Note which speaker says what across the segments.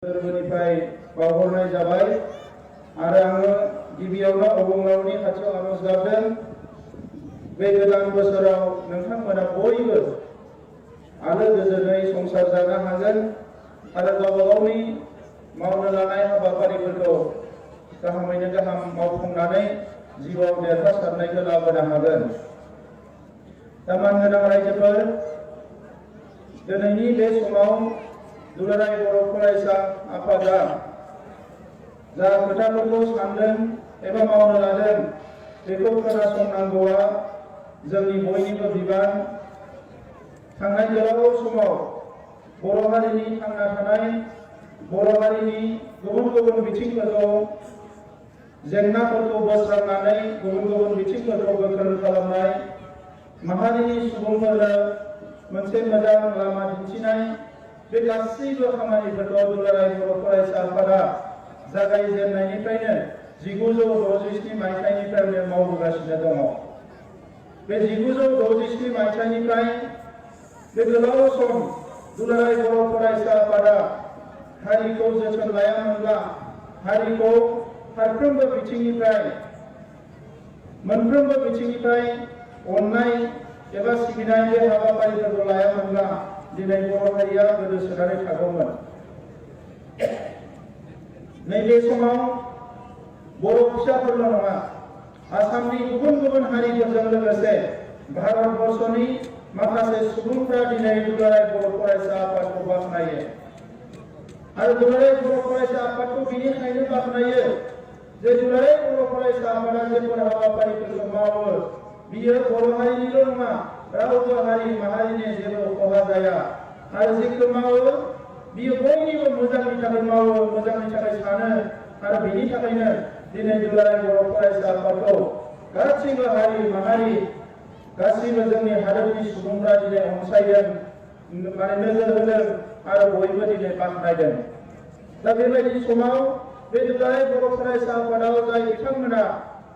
Speaker 1: फोरबोनिफ्राय बावहरनाय जाबाय आरो आङो गिबियावनो अबंलावनि खाथियाव आरज गाबदों बे गोदान बोसोराव नोंथांमोना बयबो आलो गोजोनै संसार जानो हागोन आरो गावबा गावनि मावनो लानाय हाबाफारिफोरखौ गाहामैनो गाहाम मावफुंनानै जिउआव देरहासारनायखौ लाबोनो हागोन। दा मानगोनां रायजोफोर, दिनैनि बे समाव दुलाराय बर' फरायसा आफादा जा खोथाफोरखौ सानदों एबा मावनो लादों बेखौ खोनासंनांगौआ जोंनि बयनिबो बिबान। थांनाय गोलाव समाव बर' हारिनि थांना थानाय, बर' हारिनि गुबुन गुबुन बिथिंफोरखौ जेंनाफोरखौ बोस्रांनानै गुबुन गुबुन बिथिंफोरखौ गोख्रों खालामनाय, माहारिनि सुबुंफोरनो मोनसे मोजां लामा दिन्थिनाय, बे गासैबो खामानिफोरखौ दुलाराय बर' फरायसा आफादा जागायजेननायनिफ्रायनो 1967 मायथाइनिफ्रायनो मावबोगासिनो दङ। बे 1967 मायथाइनिफ्राय बे गोलाव सम दुलाराय बर' फरायसा आफादा हारिखौ जोथोन लायामोनब्ला, हारिखौ फारफ्रोमबो बिथिंनिफ्राय मोनफ्रोमबो बिथिंनिफ्राय अननाय एबा सिबिनाय बे हाबाफारिफोरखौ लायामोनब्ला दिनै बर' हारिया गोदोसोनानै थागौमोन। नैबे समाव बर' फिसाफोरल' नङा, आसामनि गुबुन गुबुन हारिफोरजों लोगोसे भारतबर्षनि माखासे सुबुंफ्रा दिनै दुलाराय बर' फरायसा आफादखौ बाख्नायो आरो दुलाराय बर' फरायसा आफादखौ बेनिखायनो बाख्नायो जे दुलाराय बर' फरायसा आफादा जेफोर हाबाफारिफोरखौ मावो बियो बर' हारिनिल' नङा, रावबो हारि माहारिनि जेबो खहा जाया आरो जेखौ मावो बियो बयनिबो मोजांनि थाखाय मावो, मोजांनि थाखाय सानो आरो बेनि थाखायनो दिनै दुलाराय बर' फरायसा आफादखौ गासैबो हारि माहारि, गासैबो जोंनि हादोरनि सुबुंफ्रा दिनै अनसायदों, माने नोजोर होदों आरो बयबो दिनै बाख्नायदों। दा बेबायदि समाव बे दुलाराय बर' फरायसा आफादाव जाय बिथांमोना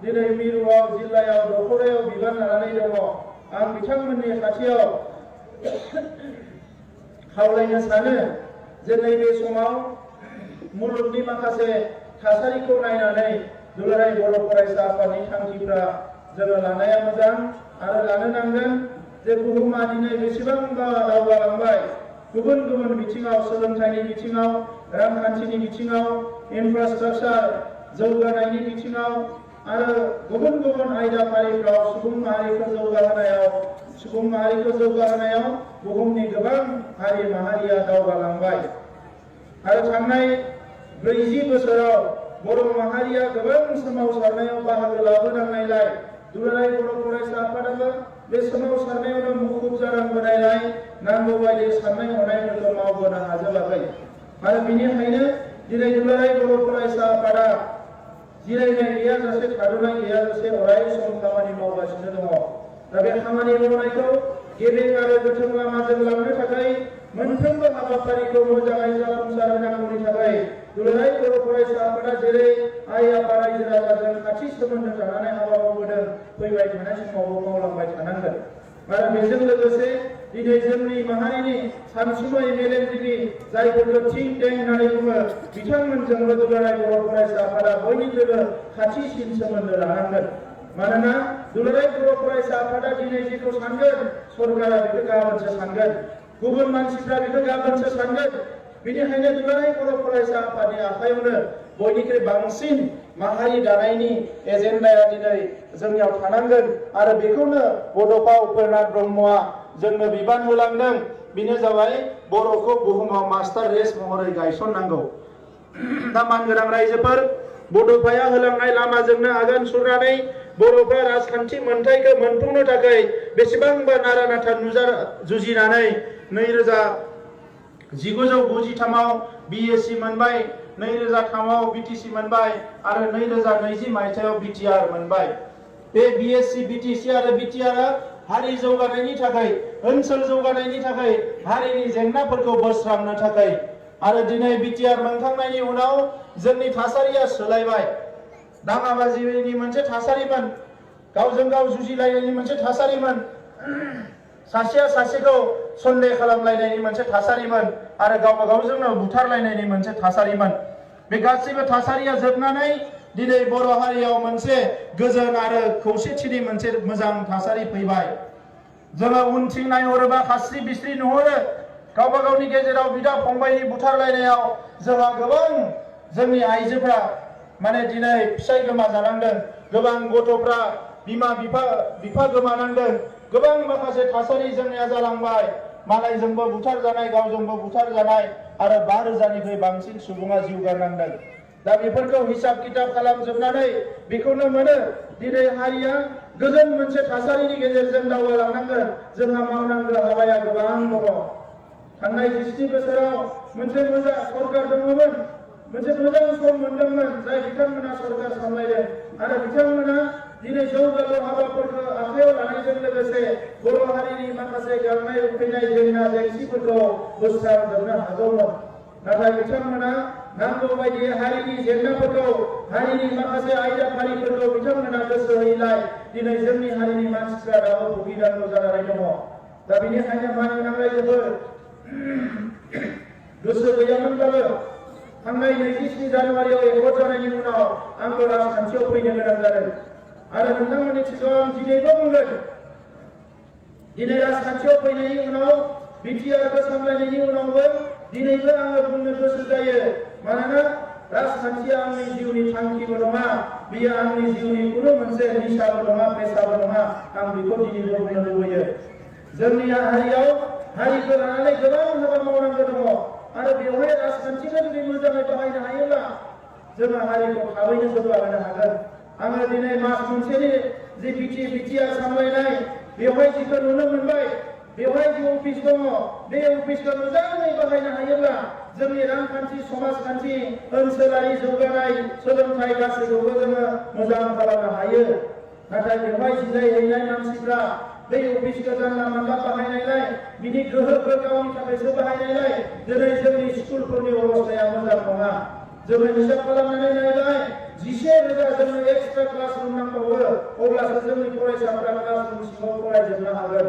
Speaker 1: दिनै मिरुआव, जिल्लायाव, दख'रायाव बिबान लानानै दङ, आं बिथांमोननि खाथियाव खावलायनो सानो जे नैबे समाव मुलुगनि माखासे थासारिखौ नायनानै दुलाराय बर' फरायसा आफादनि थांखिफ्रा जोङो लानाया मोजां आरो लानो नांगोन। जे बुहुमा दिनै बेसेबांबा दावगालांबाय, गुबुन गुबुन बिथिङाव, सोलोंथाइनि बिथिङाव, रांखान्थिनि बिथिङाव, इनफ्रास्ट्राक्चार जौगानायनि बिथिङाव आरो गुबुन गुबुन आयदाफारिफ्राव सुबुं माहारिखौ जौगाहोनायाव बुहुमनि गोबां हारि माहारिया दावगालांबाय आरो थांनाय 40 बोसोराव बर' माहारिया गोबां सोमावसारनायाव बाहागो लाबोनांनायलाय दुलाराय बर' फरायसा आफादाबो बे सोमावसारनायावनो मुखुब जानांबोनायलाय नांगौ बायदि साननाय हनायफोरखौ मावबोनो हाजोबाखै आरो बेनिखायनो दिनै दुलाराय बर' फरायसा आफादा जिरायनाय गैयाजासे, थाद'नाय गैयाजासे अराय सम खामानि मावगासिनो दङ। दा बे खामानि मावनायखौ गेबें आरो गोथों लामाजों लांनो थाखाय मोनफ्रोमबो हाबाफारिखौ मोजाङै जाफुंसार होनांगौनि थाखाय दुलाराय बर' फरायसा आफादा जेरै आइ आफा रायजो राजाजों खाथि सोमोन्दो थानानै हाबा मावबोदों, फैबाय थानाय समावबो मावलांबाय थानांगोन। आरो बेजों लोगोसे दिनै जोंनि माहारिनि सानसुमै मेलेमजिबि जायफोरखौ थिंक टेंक होननानै बुङो, बिथांमोनजोंबो दुलाराय बर' फरायसा आफादा बयनिख्रुइबो खाथिसिन सोमोन्दो लानांगोन। मानोना दुलाराय बर' फरायसा आफादा दिनै जेखौ सानगोन, सरकारा बेखौ गाबोनसो सानगोन, गुबुन मानसिफ्रा बेखौ गाबोनसो सानगोन। बेनिखायनो दुलाराय बर' फरायसा आफादनि आखायावनो बयनिख्रुइ बांसिन माहारि दानायनि एजेन्डाया दिनै जोंनियाव थानांगोन आरो बेखौनो बड'फा उपेन्द्रनाथ ब्रह्मआ जोंनो बिबान होलांदों। बेनो जाबाय बर'खौ बुहुमाव मास्टार रेस महरै गायसननांगौ। दा मानगोनां रायजोफोर, बड'फाया होलांनाय लामाजोंनो आगान सुरनानै बर'फ्रा राजखान्थि मोनथायखौ मोनफुंनो थाखाय बेसेबांबा नारा नाथा जुजिनानै 1993आव BSc मोनबाय, 2003आव BTC मोनबाय आरो 2020 मायथाइयाव BTR मोनबाय। बे BSc, BTC आरो BTRआ हारि जौगानायनि थाखाय, ओनसोल जौगानायनि थाखाय, हारिनि जेंनाफोरखौ बोस्रांनो थाखाय आरो दिनै BTR मोनखांनायनि उनाव जोंनि थासारिया सोलायबाय। दाङाबाजिनि मोनसे थासारिमोन, गावजों गाव जुजिलायनायनि मोनसे थासारिमोन। सासेया सासेखौ सन्देह खालामलायनायनि मोनसे थासारिमोन आरो गावबा गावजोंनो बुथारलायनायनि मोनसे थासारिमोन। बे गासैबो थासारिया जोबनानै दिनै बर' हारियाव मोनसे गोजोन आरो खौसेथिनि मोनसे मोजां थासारि फैबाय। जोङो उनथिं नायहरोबा खास्रि बिस्रि नुहुरो। गावबा गावनि गेजेराव बिदा फंबायनि बुथारलायनायाव जोंहा गोबां जोंनि आइजोफ्रा माने दिनै फिसाय गोमाजानांदों, गोबां गथ'फ्रा बिमा बिफा गोमानांदों, गोबां माखासे थासारि जोंनिया जालांबाय। मालायजोंबो बुथारजानाय, गावजोंबो बुथारजानाय आरो 5,000निख्रुइ बांसिन सुबुङा जिउ गारनांदों। दा बेफोरखौ हिसाब किताब खालामजोबनानै बेखौनो मोनो दिनै हारिया गोजोन मोनसे थासारिनि गेजेरजों दावगालांनांगोन। जोंहा मावनांगौ हाबाया गोबां दङ। थांनाय 20 बोसोराव मोनसे मोजां सरकार दङमोन, मोनसे मोजां सम मोनदोंमोन जाय बिथांमोना सरकार सामलायदों आरो बिथांमोना दिनै जौगालु हाबाफोरखौ आखायाव लानायजों लोगोसे बर' हारिनि माखासे गांनाय उखैनाय जेंना जेंसिफोरखौ बोस्रांजोबनो हागौमोन। नाथाय बिथांमोना नांगौ बायदि हारिनि जेंनाफोरखौ, हारिनि माखासे आयदाफारिफोरखौ बिथांमोना गोसो होयैलाय दिनै जोंनि हारिनि मानसिफ्रा दाबो भुगिनांगौ जानानै दङ। दा बेनिखायनो मानिनांनाय जोबोर गोसो गैयामोनब्लाबो थांनाय 27 जानुवारियाव एकर्ड जानायनि उनाव आंबो राजखान्थियाव फैनो गोनां जादों आरो नोंथांमोननि सिगाङाव आं दिनैबो बुंगोन, दिनै राजखान्थियाव फैनायनि उनाव बिटिआरखौ सामलायनायनि उनावबो दिनैबो आङो बुंनो गोसो जायो। मानोना राजखान्थिया आंनि जिउनि थांखिबो नङा, बियो आंनि जिउनि खुनु मोनसे निसाबो नङा, पेसाबो नङा। आं बेखौ दिनैबो बुंनो लुबैयो। जोंनि हारियाव हारिखौ लानानै गोबां हाबा मावनांगौ दङ आरो बेवहाय राजखान्थिखौ जुदि मोजाङै बाहायनो हायोब्ला जोङो हारिखौ थाबैनो जौगाहोनो हागोन। आङो दिनै मास मोनसेनि जे बिटिआर सामलायनाय बेवहाय जिखौ नुनो मोनबाय, बेवहाय जि अफिस दङ बे अफिसखौ मोजाङै बाहायनो हायोब्ला जोंनि रांखान्थि, समाजखान्थि, ओनसोलारि जौगानाय, सोलोंथाइ गासैखौबो जोङो मोजां खालामनो हायो। नाथाय बेवहाय जिरायहैनाय मानसिफ्रा बे अफिसखौ जानला मानला बाहायनायलाय, बिनि गोहोखौ गावनि थाखायसो बाहायनायलाय दिनै जोंनि स्कुलफोरनि अबस्थाया मोजां नङा। जोङो हिसाब खालामनानै नायबाय 11,000 जोंनो एक्सट्रा क्लासरुम नांबावो, अब्लासो जोंनि फरायसाफ्रा क्लासरुम सिङाव फरायजोबनो हागोन।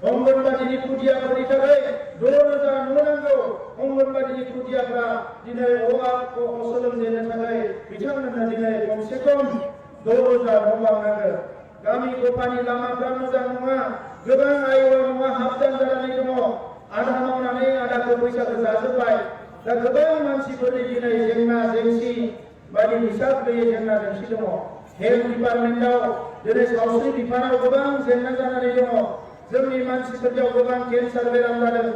Speaker 1: अंगनबादिनि खुदियाफोरनि थाखाय 6,000 न' नांगौ। अंगनबादिनि खुदियाफ्रा दिनै अ सोलोंजेननो थाखाय बिथांमोननो दिनै खमसे खम 6,000 न' नांगौ। गामि गफानि लामाफ्रा मोजां नङा, गोबां आयवा नङा हाबदान जानानै दङ। आधा मावनानै आधाखौ फैसाखौ जाजोब्बाय। दा गोबां मानसिफोरनि दिनै जेंना जेंसि बायदि हिसाब गैयै जेंना जेंसि दङ। हेल्थ डिपार्टमेन्टआव दिनै सावस्रि बिफानाव गोबां जेंना जानानै दङ। जोंनि मानसिफोरनियाव गोबां केन्सार बेराम जादों,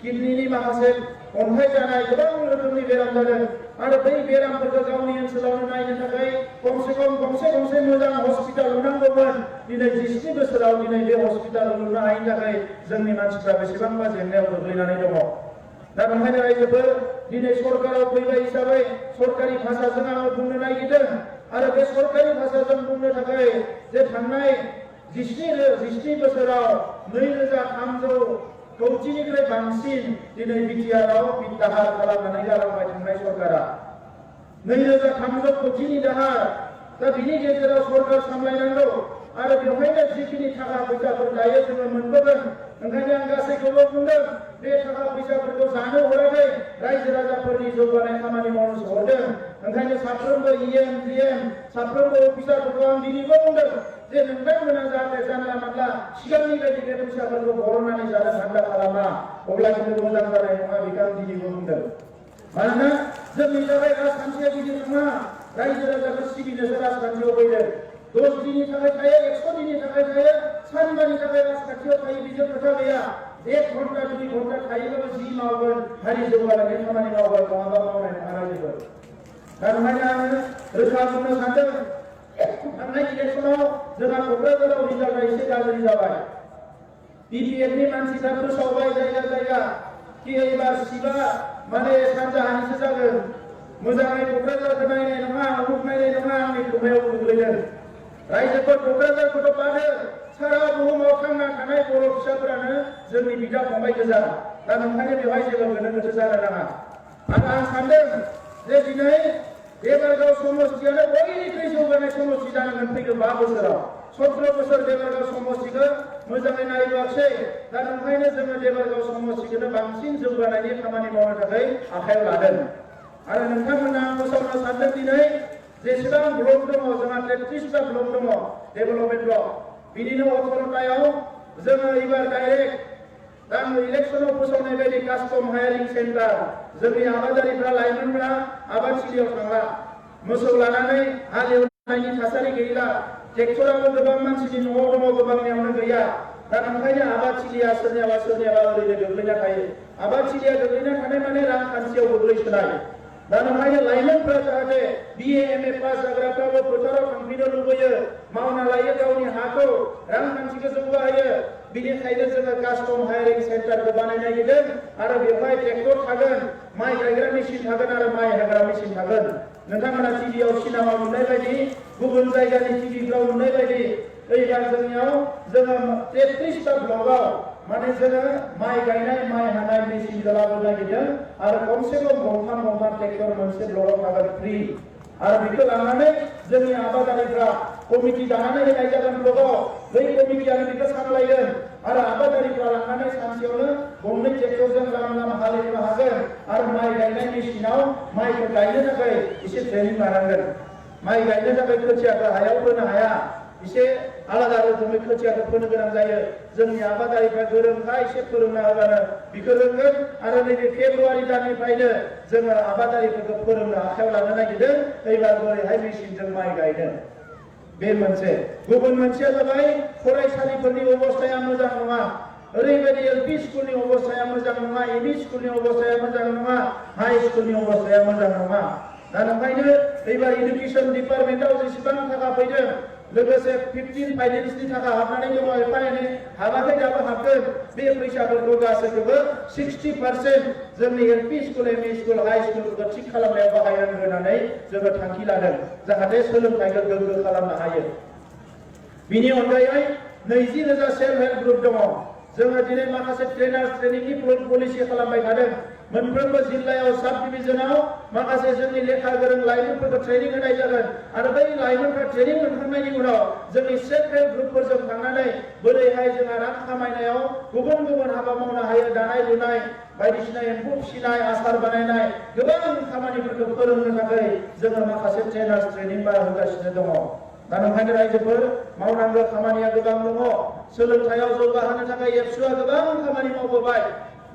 Speaker 1: किडनिनि माखासे अन्थाइ जानाय, गोबां रोखोमनि बेराम जादों आरो बै बेरामफोरखौ गावनि ओनसोलावनो नायनो थाखाय गंसे मोजां हस्पिटाल लुनांगौमोन। दिनै 20 बोसोराव दिनै बे हस्पिटाल लुनो हायिनि थाखाय जोंनि मानसिफ्रा बेसेबांबा जेंनायाव गोग्लैनानै दङ। दा बेनिखायनो रायजोफोर दिनै सरकाराव फैबाय हिसाबै सरकारि भाषाजों आङो बुंनो नागिरदों आरो बे सरकारि भाषाजों बुंनो थाखाय जे थांनाय 20 बोसोराव 2,300 कौटिनिफ्राय बांसिन दिनै बिटिआरआव दाहार खालामनानै गालांबाय थांनाय सरकारा। 2,300 कौटिनि दाहार। दा बिनि गेजेराव सरकार सामलायनांगौ आरो बेवहायनो जिखिनि थाखा फैसाफोर दायो जोङो मोनबोगोन। ओंखायनो आं गासैखौबो बुंदों, बे थाखा फैसाफोरखौ जानो हराखै, रायजो राजाफोरनि जौगानाय खामानि मावनो हरदों। ओंखायनो साफ्रोमबो इएम जिएम साफ्रोमबो अफिसारफोरखौ आं दिनैबो बुंदों जे नोंथांमोना जाहाथे जानला मानला सिगांनि बायदि बे फैसाफोरखौ बरननानै जानो धान्दा खालामा, अब्ला जोङो मोजां जानाय नङा। बेखौ आं दिनैबो बुंदों। मानोना जोंनि थाखाय राजखान्थिया गिदिर नङा, रायजो राजाखौ सिबिनोसो राजखान्थियाव फैदों। 10 दिननि थाखाय थायो, 100 दिननि थाखाय थायो, सानबानि थाखाय राजखान्थियाव थायो, बेजों खोथा गैया। 1 घन्टा 2 घन्टा थायोबाबो जि मावगोन, हारि जौगानायनि खामानि मावगोन, नङाबा मावनाय नङा रायजोफोर। दा ओंखायनो आङो रोखा बुंनो सानदों, थांनाय इलेक्सनाव जोंहा क'क्राझाराव रिजाल्टआ एसे गाज्रि जाबाय। बिपिएफनि मानसिफ्रा फोसावबाय जायगा जायगा कि एबार सिटआ माने सानजाहानिसो जागोन, मोजाङै क'क्राझारखौ नायनाय नङा, अमुक नायनाय नङा। आंनि खोमायाव गोग्लैदों। रायजोफोर क'क्राझारखौथ' बादो, सारा बुहुमाव थांना थानाय बर' फिसाफोरानो जोंनि बिदा फंबाय गोजा। दा नोंखायनो बेवहाय जेबो गोनो गोथो जानो नाङा। आरो आं सानदों जे दिनै देबरगाव समष्टियानो बयनिख्रुइ जौगानाय समष्टि जानांगोन फैगौ 5 बोसोराव। 17 बोसोर देबरगाव समष्टिखौ मोजाङै नायबोआखै दा ओंखायनो जोङो देबरगाव समष्टिखौनो बांसिन जौगानायनि खामानि मावनो थाखाय आखायाव लादों आरो नोंथांमोना फोसावनो सानदों दिनै जेसेबां ब्लक दङ जोंहा 33टा ब्लक दङ डेभेलपमेन्ट ब्लक बिनिनो 18टायाव जोङो एबार डाइरेक्ट दा इलेक्सनाव फोसावनाय बायदि कास्टम हायारिं सेन्टार जोंनि आबादारिफ्रा लाइमोनफ्रा आबादथिलियाव थांला मोसौ लानानै हालेवनायनि थासारि गैला ट्रेक्टराबो गोबां मानसिनि न'आव दङ गोबांनियावनो गैया दा ओंखायनो आबादथिलिया सोरनियाबा ओरैनो गोग्लैना थायो आबादथिलिया गोग्लैना थानाय माने रांखान्थियाव गोग्लैसोनाय दा ओंखायनो लाइमोनफ्रा जाहाथे BA MA पास जाग्राफ्राबो फोथाराव थांफिननो लुबैयो मावना लायो गावनि हाखौ रांखान्थिखौ जौगाहोयो बिनिखायनो जोङो कास्टम हायारिं सेन्टारखौ बानायनो नागिरदों आरो बेवहाय ट्रेक्टर थागोन माइ गायग्रा मेसिन थागोन आरो माइ हाग्रा मेसिन थागोन नोंथांमोना टिभियाव सिनेमा नुनाय बायदि गुबुन जायगानि टिभिफ्राव नुनाय बायदि एबार जोंनियाव जोङो 33टा ब्लकआव माने जोङो माइ गायनाय माइ हानाय मेसिन लाबोनो नागिरदों आरो खमसे खम गंथाम ट्रेक्टर मोनसे ब्लकआव थागोन फ्रि आरो बेखौ लानानै जोंनि आबादारिफ्रा कमिटि दानानै होनाय जागोन ब्लकआव बै कमिटियानो बेखौ सामलायगोन आरो आबादारिफ्रा लानानै सानसेयावनो गंनै ट्रेक्टरजों लाम हालेवनो हागोन आरो माइ गायनाय मेसिनाव माइखौ गायनो थाखाय एसे ट्रेनिं लानांगोन माइ गायनो थाखाय खोथियाखौ हायाव फोनो हाया एसे आलादा रोखोमै खोथियाखौ फोनो गोनां जायो जोंनि आबादारिफ्रा गोरोंखा एसे फोरोंना होबानो बेखौ रोंगोन आरो नैबे फेब्रुवारि दाननिफ्रायनो जोङो आबादारिफोरखौ फोरोंनो आखायाव लानो नागिरदों एबार बोरैहाय मेसिनजों माइ गायनो बे मोनसे गुबुन मोनसेया जाबाय फरायसालिफोरनि अबस्थाया मोजां नङा ओरैबायदि LP स्कुलनि अबस्थाया मोजां नङा ME स्कुलनि अबस्थाया मोजां नङा हाई स्कुलनि अबस्थाया मोजां नङा दा ओंखायनो एबार इडुकेसन डिपार्टमेन्टआव जेसेबां थाखा फैदों लोगोसे 15 फाइनेन्सनि थाखा हाबनानै दङ एफा एनै हाबाखै दाबो हाबगोन बे फैसाफोरखौ गासैखौबो 60% जोंनि LP school ME school high स्कुलफोरखौ थिग खालामनायाव बाहायनो होनानै जोङो थांखि लादों जाहाथे सोलोंथाइखौ गोग्गो खालामनो हायो बिनि अनगायै 20,000 सेल्फ हेल्प ग्रुप दङ जोङो दिनै माखासे ट्रेनिंनि पलिसि खालामबाय थादों मोनफ्रोमबो जिल्लायाव साब डिभिजनाव माखासे जोंनि लेखा गोरों लाइमोनफोरखौ ट्रेनिं होनाय जागोन आरो बै लाइमोनफ्रा ट्रेनिं मोनखांनायनि उनाव जोंनि सेल्फ हेल्प ग्रुपफोरजों थांनानै बोरैहाय जोंहा रां खामायनायाव गुबुन हाबा मावनो हायो दानाय लुनाय बायदिसिना एम्फौ फिसिनाय आसार बानायनाय गोबां खामानिफोरखौ फोरोंनो थाखाय जोङो माखासे ट्रेनिं होगासिनो दङ दा ओंखायनो रायजोफोर मावनांगौ खामानिया गोबां दङ सोलोंथायाव जौगाहोनो थाखाय ABSUआ गोबां खामानि मावबोबाय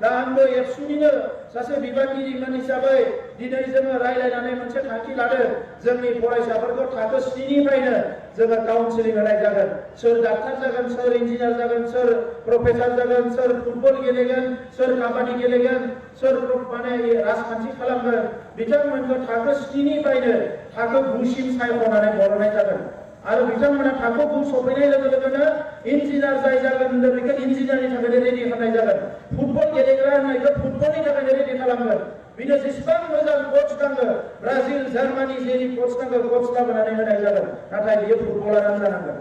Speaker 1: दा आंबो ABSUनिनो सासे बिबानगिरिमोन हिसाबै दिनै जोङो रायलायनानै मोनसे थांखि लादों जोंनि फरायसाफोरखौ थाखो 7निफ्रायनो जोङो काउन्सिलिं होनाय जागोन सोर डाक्टार जागोन सोर इन्जिनियार जागोन सोर प्रफेसर जागोन सोर फुटबल गेलेगोन सोर काबाडि गेलेगोन सोर माने राजखान्थि खालामगोन बिथांमोनखौ थाखो 7निफ्रायनो थाखो 9सिम सायख'नानै बर'नाय जागोन आरो बिथांमोना थाखो 9 सफैनाय लोगो लोगोनो इन्जिनियार जाय जागोन होनदों बेखौ इन्जिनियारनि थाखाय रेडि खालामनाय जागोन फुटबल गेलेग्रा होननायखौ फुटबलनि थाखाय रेडि खालामगोन बिनो जेसेबां मोजां कोच नांगौ ब्राजिल जार्मानि जेनि कोच नांगौ कोच लाबोनानै होनाय जागोन नाथाय बियो फुटबलारानो जानांगोन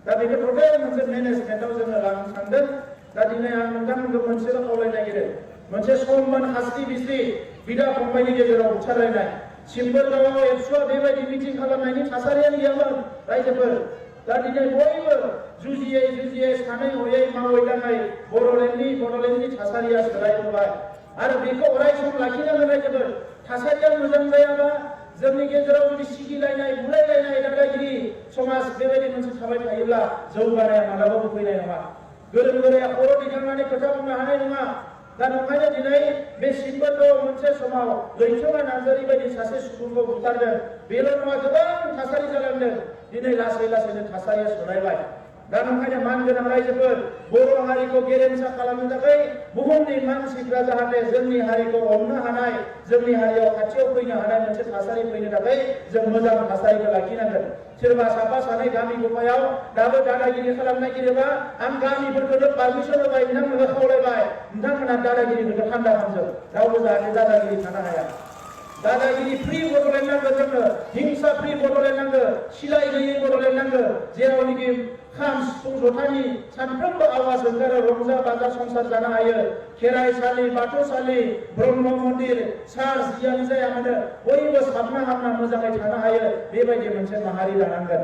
Speaker 1: दा बेखौ टटेल मोनसे मेनेजमेन्टआव जोङो लांनो सानदों दा दिनै आं नोंथांमोनखौ मोनसेल' खावलायनो नागिरो मोनसे सममोन हास्रि बिस्रि बिदा फंबायनि गेजेराव बुथारलायनाय सिम्बोरगावआव ABSUआ बेबायदि मिटिं खालामनायनि थासारियानो गैयामोन रायजोफोर दा दिनै बयबो जुजियै सानै हयै मावै दाङै बड'लेण्डनि थासारिया सोलायबोबाय आरो बेखौ अराय सम लाखिनांगोन रायजोफोर थासारिया मोजां जायाबा जोंनि गेजेराव जुदि सिगिलायनाय बुलायलायनाय दादागिरि समाज बेबायदि मोनसे थाबाय थायोब्ला जौगानाया मालाबाबो फैनाय नङा गोरों गोराया खर' दिखांनानै खोथा बुंनो हानाय नङा दा ओंखायनो दिनै बे सिम्बोरगावआव मोनसे समाव लैथोनार्जारी बायदि सासे सुबुंखौ बुथारदों बेल' नङा गोबां थासारि जालांदों दिनै लासैनो थासारिया सोलायबाय दा ओंखायनो मानगोनां रायजोफोर बर' हारिखौ गेरेमसा खालामनो थाखाय बुहुमनि मानसिफ्रा जाहाथे जोंनि हारिखौ अननो हानाय जोंनि हारियाव खाथियाव फैनो हानाय मोनसे थासारि फैनो थाखाय जों मोजां थासारिखौ लाखिनांगोन सोरबा साफा सानै गामि गफायाव दाबो दादागिरि खालामनो नागिरोबा आं गामिफोरखौनो पारमिसन होबाय बिथांमोनखौ खावलायबाय नोंथांमोना दादागिरिफोरखौ थान्दा खालामजोब रावबो जाहाथे दादागिरि थानो हाया दादागिरि फ्रि बड'लेण्ड नांगौ जोंनो हिंसा फ्रि बड'लेण्ड नांगौ सिलाय गैयै बड'लेण्ड नांगौ जेरावनोखि खाम सिफुं जथानि सानफ्रोमबो आवाज ओंखारो रंजा बाजा संसार जानो हायो खेराइसालि बाथौसालि ब्रह्म मन्दिर चार्च जियानो जाया मानो बयबो साबना हामना मोजाङै थानो हायो बेबायदि मोनसे माहारि लानांगोन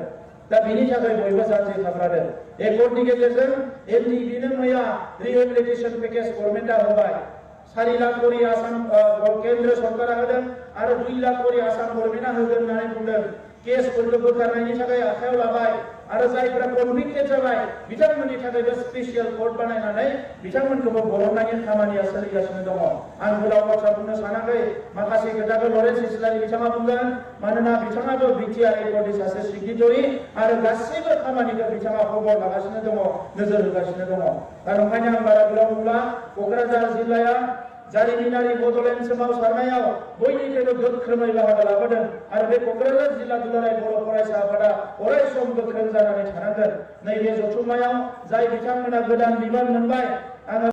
Speaker 1: दा बिनि थाखाय बयबो जानजि खाफ्रादों। एकर्डनि गेजेरजों एनडिबिनो मैया रिहेबिलिटेसन पेकेज गभर्नमेन्टआ होबाय। 4 लाख करि आसाम केन्द्र सरकारा होदों आरो 2 लाख करि आसाम गभर्नमेन्टआ होगोन होननानै बुंदों। केसफोरखौ बोखारनायनि थाखाय आखायाव लाबाय आरो जायफोरा कनभिक्टेड जाबाय बिथांमोननि थाखायबो स्पेसियेल कर्ट बानायनानै बिथांमोनखौबो बरननायनि खामानिया सोलिगासिनो दङ। आं गोलाव बाथ्रा बुंनो सानाखै, माखासे खोथाखौ लरेन्स इस्लारि बिथाङा बुंगोन, मानोना बिथाङाबो बिटिआर एकर्डनि सासे सिगनेटरि आरो गासैबो खामानिखौ बिथाङा खबर लागासिनो दङ, नोजोर होगासिनो दङ। दा नंखायनो आं बारा गोलाव बुंला, क'क्राझार जिल्लाया जारिमिनारि बड'लेण्ड सोमावसारनायाव बयनिख्रुइबो गोख्रोङै बाहागो लाबोदों आरो बे क'क्राझार जिल्ला दुलाराय बर' फरायसा आफादा अराय सम गोख्रों जानानै थानांगोन। नैबे जथुम्मायाव जाय बिथांमोना गोदान बिबान मोनबाय, आङो